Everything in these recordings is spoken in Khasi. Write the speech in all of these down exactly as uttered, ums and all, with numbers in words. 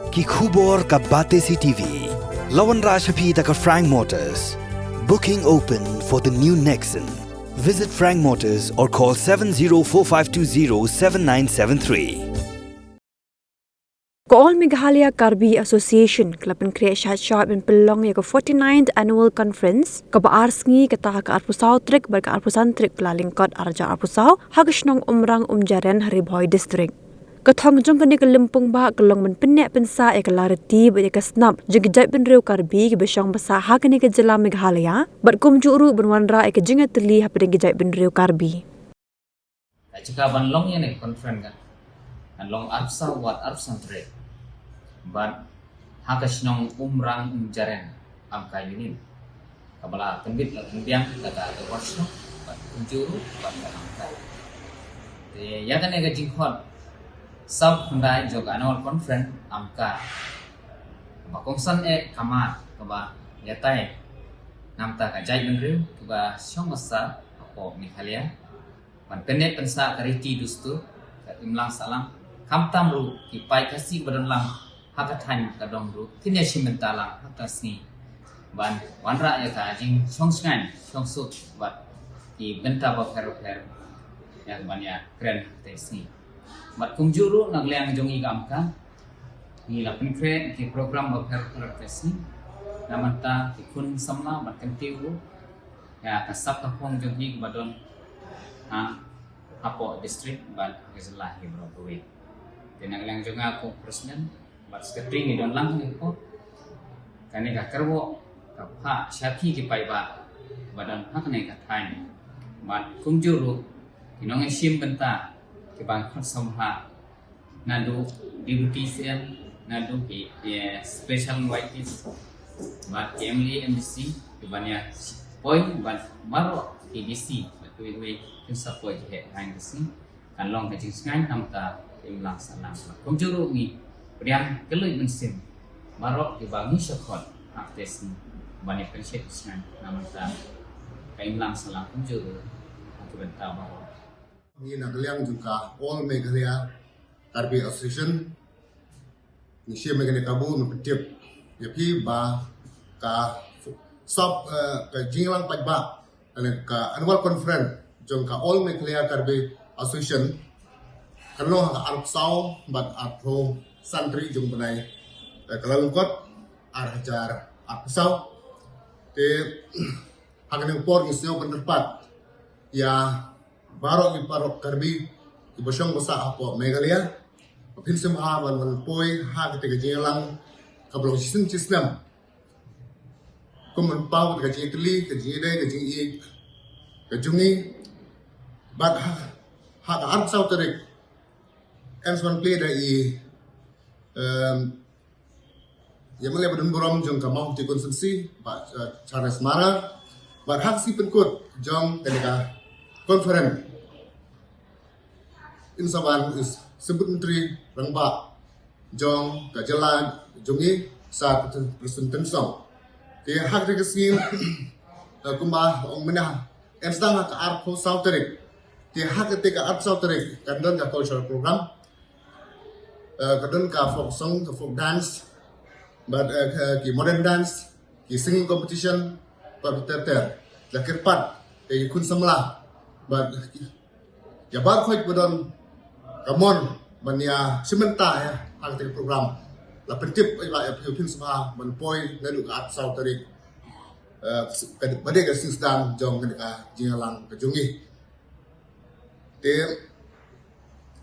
Ki khubor ka Batesi T V. La wanrah sha phi da ka Frank Motors. Booking open for the new Nexon. Visit Frank Motors or call seven zero four five two zero seven nine seven three. Ka All Meghalaya Karbi Association ka la pynkhreh shad shad ban pynlong ïa ka forty-ninth Annual Conference kaba ar sngi, kata ha ka arphew saw tarik bad ka arphew san tarik Kyllalyngkot arhajar arphew saw, ha ka shnong Umrang Umjaren ha Ri Bhoi District. Ka thong jong kane ka lympung bah ka long ban pynneh pynsah ïa ka lariti bad ïa ka snap jong ki jaitbynriew Karbi kiba shong ba sah ha kane ka jylla Meghalaya, bad kumjuh ruh ban wanrah ïa ka jingïatylli hapdeng ki jaitbynriew Karbi. Ka jaka ban long ïa kane ka conference ka, kan long arphew saw wat arphew san tarik. Bad ha ka shnong Umrang Umjaren, Amka Unit, kaba la pynbit la pynbiang da ka Dorbar Shnong bad kumjuh ruh bad ka Amka. Te ïa kane ka jingkhot saw khyndai jong ka Annual Conference Amka, kaba kongsan eh ka mat kaba ïatai namar ka jaitbynriew kiba shong ba sah hapoh Meghalaya, ban pynneh pynsah ka riti dustur, ka imlang sahlang, khamtam ruh ki paid Khasi ba don lang ha ka thaiñ ka dong ruh kin ïashim bynta lang ha ka sngi ban wanrah ïa ka jingshong shngaiñ shong suk bad ki bynta bapher bapher ïa ka ban ïakren ha ka sngi. Bad kumjuh ruh na ka liang jong ngi ka Amka, ngi la pynkhreh ki program bapher bapher ha ka sngi, namar ki khun samla bad kyntiew ruh ïa ka sap ka phong jong ngi kaba don ha hapoh district bad ha ka jylla hi baroh kawei. Te na ka liang jong nga kum president bad secretary ngi don lang hangne hapoh. Kane ka kyrwoh ka phah sha phi ki paidbah ba don ha kane ka thaiñ bad kumjuh ruh ki nongshim bynta kiba khot samla, naduh Deputy C M, naduh ki, eh, Special Invitees, bad ki M L A, M D C, ki ban ïa poi, bad baroh ki D C bad kiwei kiwei kin sa poi ki heh ha ka sngi. Kan long ka jingshngaiñ namar ka imlang sahlang. Kumjuh ruh ngi pdiang kylluid mynsiem baroh kiba ngi sngewkhot ha ka sngi ban ïa pynshet shngaiñ namar ka imlang sahlang kumjuh ruh ha ki bynta baroh. Ngi na ka liang jong ka All Meghalaya Karbi Association, ngi shim ïa kane ka kabu ban pyntip ïa phi ba ka sap, eh, ka jingïalang paidbah, kane ka Annual Conference jong ka All Meghalaya Karbi Association kan long ha ka arphew saw bad arphew san tarik jong u bnai, eh, Kyllalyngkot arhajar arphew saw. Te ha kane ka por ngi sngew kyrpad ïa baroh ki paralok Karbi kiba shong ba sah hapoh Meghalaya, ba phin sngewbha ban wan poi ha kata ka jingïalang kaba long shisien shisnem, kum ban paw ka jingïatylli, ka jingïadei, ka jingïeit ka jong ngi. Bad ha, ha ka arphew saw tarik, em sa wan plie da i, em, ïa ma leh ba don burom jong ka Mawhati Constituency, Bah, eh, Charles Marar, bad ha ka sngi pynkut jong kane ka conference, in sa wan i Symbud Myntri Rangbah jong ka jylla jong ngi, Sir Prestone Tynsong. Te ha kane ka sngi, eh, kumba ong mynne, em sdang ha ka arphew saw tarik. Te ha kane ka arphew saw tarik kan don ka cultural program, eh, ka don ka folk song, ka folk dance, bad, eh, ka, ki modern dance, ki singing competition, bad ter ter. La kyrpad ïa ki khun samla bad ïa baroh kiba don ka mon ban ïa shim bynta ïa ha kata ka program. La pyntip ïa ba ïa phi phin sngewbha ban poi naduh ka arphew saw tarik, eh, ka, ba dei ka sdang jong kane ka jingïalang ka jong ngi. Te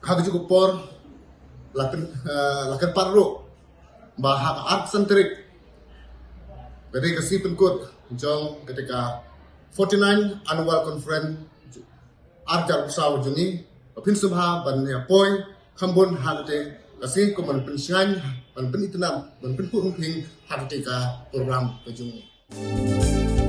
ha kajuh ka por la kyn, eh, la kyrpad ruh ba ha ka arphew san tarik ka dei ka sngi pynkut jong kata ka forty-nine Annual Conference arhajar arphew saw jong ngi, ba phin sngewbha ban ïa poi kham bun ha kata ka sngi kum ban pynshngaiñ, ban pynitynnad, ban pynphuh pynphieng ha kata ka program ka jong ngi.